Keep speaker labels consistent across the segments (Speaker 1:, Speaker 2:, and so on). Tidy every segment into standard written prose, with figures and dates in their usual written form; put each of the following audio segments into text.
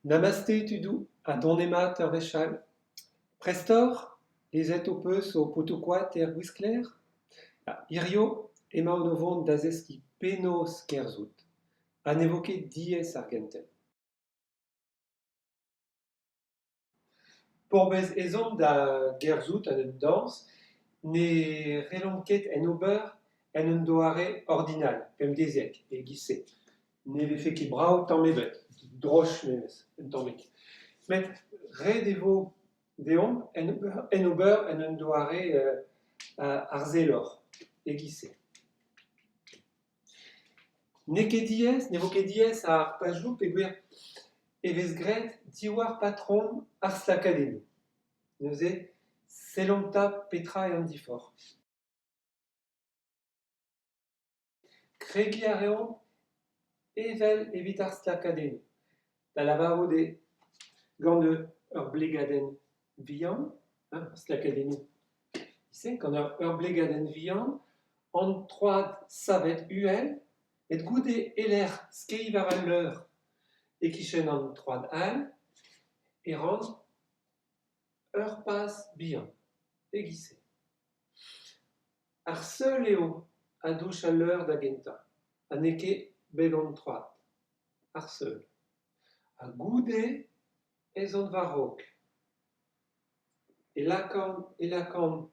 Speaker 1: Namaste tudoù ha donemat ur wech all. Prest oc'h ? Lezet ho peus ho potoù-koad er gwiskler ? Hiziv emaon o vont da zeskiñ penaos kerzhout ha ne vo ket diaes ar gentel. P'hor bez ezhomm da gerzhout en un dañs ne c'hellomp ket en ober en un doare ordinal, pemdeziek, e-giz-se. Ne vefe ket brav tamm ebet, droch memes un tammig. Met ret e vo deomp en ober en un doare arzeloc'h, e-giz-se. N'eo ket diaes, ne vo ket diaes ar pazoù peogwir e vez graet diwar patrom ar stlakadennoù. Neuze sellomp 'ta petra eo an diforc'h. Kregiñ a reomp evel evit ar stlakadennoù, da lavarout eo gant ur blegadenn vihan, ar stlakadennoù se, gant ur blegadenn vihan, an troad savet uhel met goude e-lec'h skeiñ war al leur e-kichen an troad all e ran ur paz bihan, e-giz-se. Ar seul eo a douch al leur da gentañ ha n'eo ket beg an troad, ar seul. Ha goude ez an war-raok. E lakaan e lakaan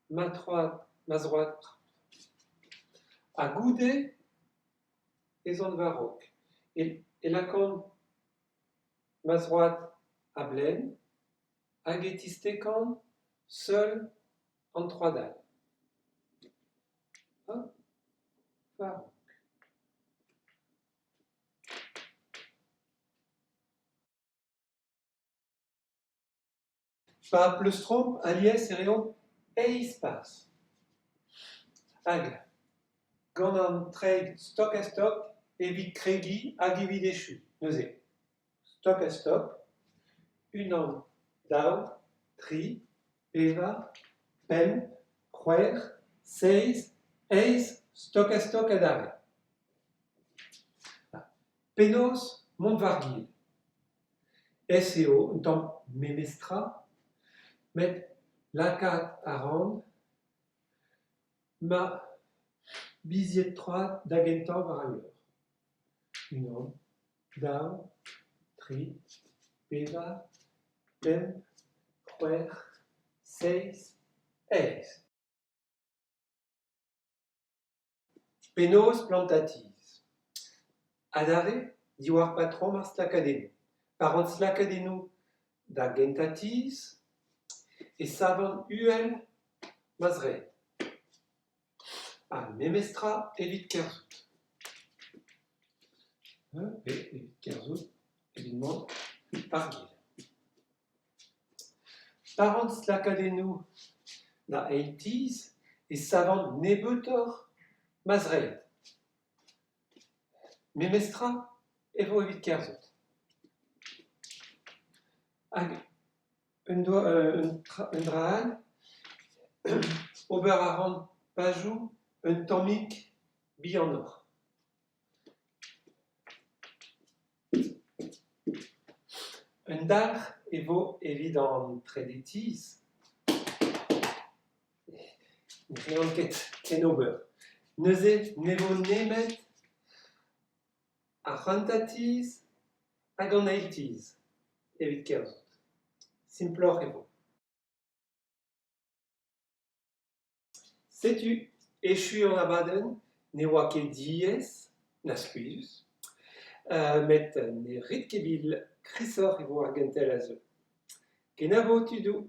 Speaker 1: ma troad ma zroad ha goude ez an war-raok. E lakaan ma zroad a-blaen hag e tistekan seul an troad all. Hop, war-raok. Pa pleustromp alies e reomp eizh paz. Hag gant an treid stok-ha-stok evit kregiñ hag evit echuiñ. Neuze stok-ha-stok, unan, daou, tri, pevar, pemp, c'hwec'h, seizh, eizh, stok-ha-stok adarre. Penaos mont war-gil ? Aes eo un tamm memestra met lakaat a ran ma bizied-troad da gentañ war al leur. Unan, daou, tri, pevar, pemp, c'hwec'h, seizh, eizh. Penaos plantañ tizh ? Adarre diwar patrom ar stlakadennoù. Pa ran stlakadennoù da gentañ tizh e savan uhel ma zreid. Ha memes tra evit kerzhout. Pe evit kerzhout evit mont war-gil. Pa ran stlakadennoù da eil tizh e savan nebeutoc'h ma zreid. Memes tra e vo evit kerzhout. Hag un un dra all, ober a ran pazoù un tammig bihanoc'h. Un dalc'h e vo evit an trede tizh. Ne c'hellan ket ken ober. Neuze ne vo nemet ar c'hentañ tizh hag an eil tizh evit kerzhout. Simploc'h e vo. Setu echu an abadenn, ne oa ket diaes na skuizhus, met ne rit ket bil, krisoc'h e vo ar gentel a zeu. Kenavo tudoù !